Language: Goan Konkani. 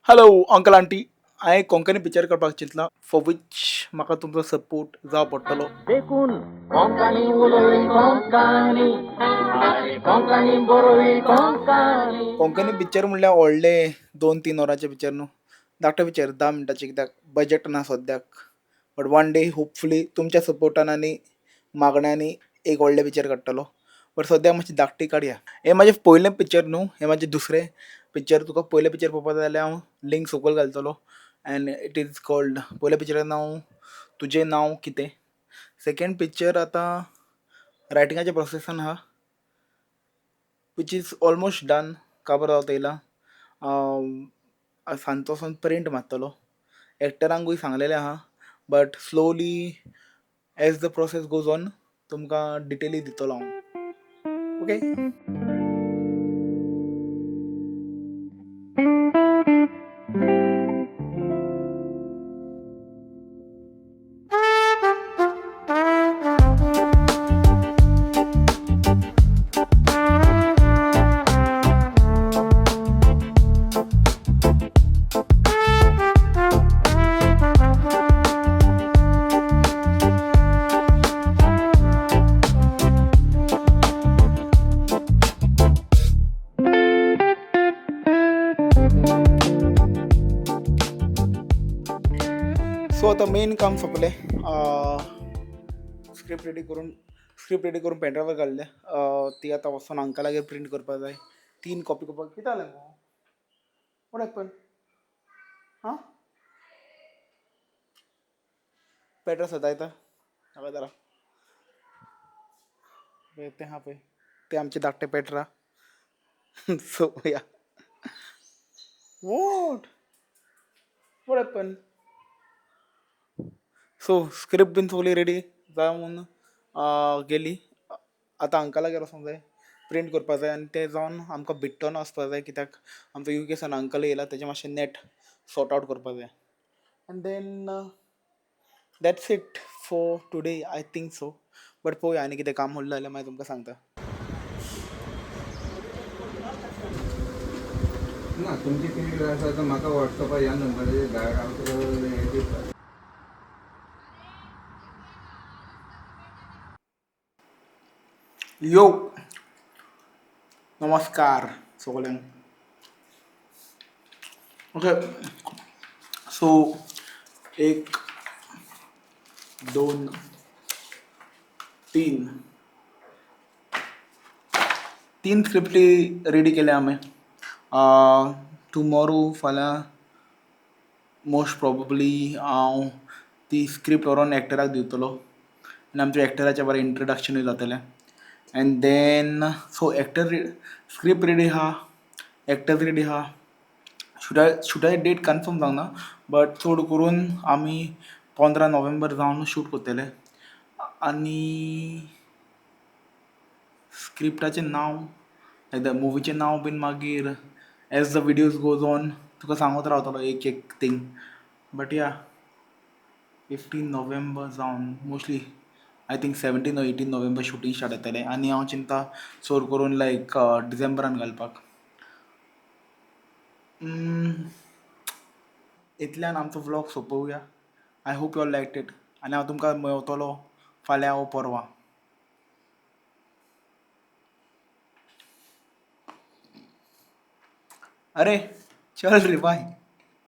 हॅलो अंकल आंटी, हांवें कोंकणी पिक्चर करपाक चिंतलां, फॉर which म्हाका तुमचो सपोर्ट जाय पडटलो. देखून कोंकणी उलोय कोंकणी, अरे कोंकणी बरोय कोंकणी. कोंकणी पिक्चर म्हणल्यार व्हडले 2-3 वरांचे पिक्चर न्हू, धाकटें पिक्चर 10 मिनटाचें, कित्याक बजट ना सद्याक. बट वन डे होपफुली तुमच्या सपोर्टान आनी मागण्यांनी एक व्हडलें पिक्चर काडटलो. बट सद्याक मातशी धाकटी काडया. हें म्हाजें पयलें पिक्चर न्हू, हें म्हाजें दुसरें पिक्चर. तुका पयलें पिक्चर पळोवपाक जाय जाल्यार हांव लिंक सकयल घालतलो. एंड it is called, पयल्या पिक्चराचें नांव तुजें नांव कितें. सेकेंड पिक्चर आतां रायटिंगाच्या प्रोसेसान आहा, which is almost done. काबर जावं येयला, सांजचो वचोन प्रिंट मारतलो. एक्टरांकूय सांगलेलें आहा, but slowly as the process goes on तुमकां डिटेली दितलो हांव. ओके, सो आतां मेन काम सोंपलें. स्क्रिप्ट रेडी करून पेनड्रायव्हार घाल्लें. ती आतां वचोन अंकलागेर प्रिंट करपाक जाय, 3 कॉपी करपाक. कितें जालें गो? What happen? हां, पेड्रा सतायता म्हाका जरा. पळय तें आहा पळय, तें आमचें धाकटें Petra. So yeah, what happen? So script बीन सगळी रेडी जावन गेली. आतां अंकलागेर वचोंक जाय, प्रिंट करपाक जाय आनी तें जावन आमकां बिट्टोना वचपाक जाय, कित्याक आमचो you केसान अंकल येयला, तेजें मातशें नेट सॉर्ट आवट करपाक जाय. And then that's it for today, I think so. But पळोवया आनी कितें काम उरलें जाल्यार मागीर तुमकां सांगता. ना, तुमची कितें आसा तर म्हाका वॉट्सॅपार ह्या नंबराचेर धाड, हांव तुका हें दिता. यो, नमस्कार सगळ्यांक. ओके, सो 1 2 3 3 स्क्रिप्टी रेडी केल्या आमी. टुमॉरो फाल्यां मोस्ट प्रोबेबली हांव ती स्क्रिप्ट व्हरोन एक्टराक दिवतलो आनी आमच्या एक्टराचें बरें इंट्रोडक्शनूय जातलें. And then so actor script ready आहा, एक्टर्स रेडी आहा. शुटाची डेट कन्फर्म जावंक ना, बट चड करून आमी 15 नोव्हेंबर जावन शूट करतले. आनी स्क्रिप्टाचें नांव, लायक the मुवीचें नांव बीन मागीर as the videos goes on तुका सांगत रावतलो एक एक thing. But yeah, 15 November जावन mostly I think 17 or 18 November shooting start जातलें. आनी हांव चिंता चड करून लायक डिसेंबरान घालपाक. इतल्यान आमचो vlog सोंपोवया. I hope you all like it. आनी हांव तुमकां मेवतलो फाल्यां वो परवां. अरे चल रे, बाय.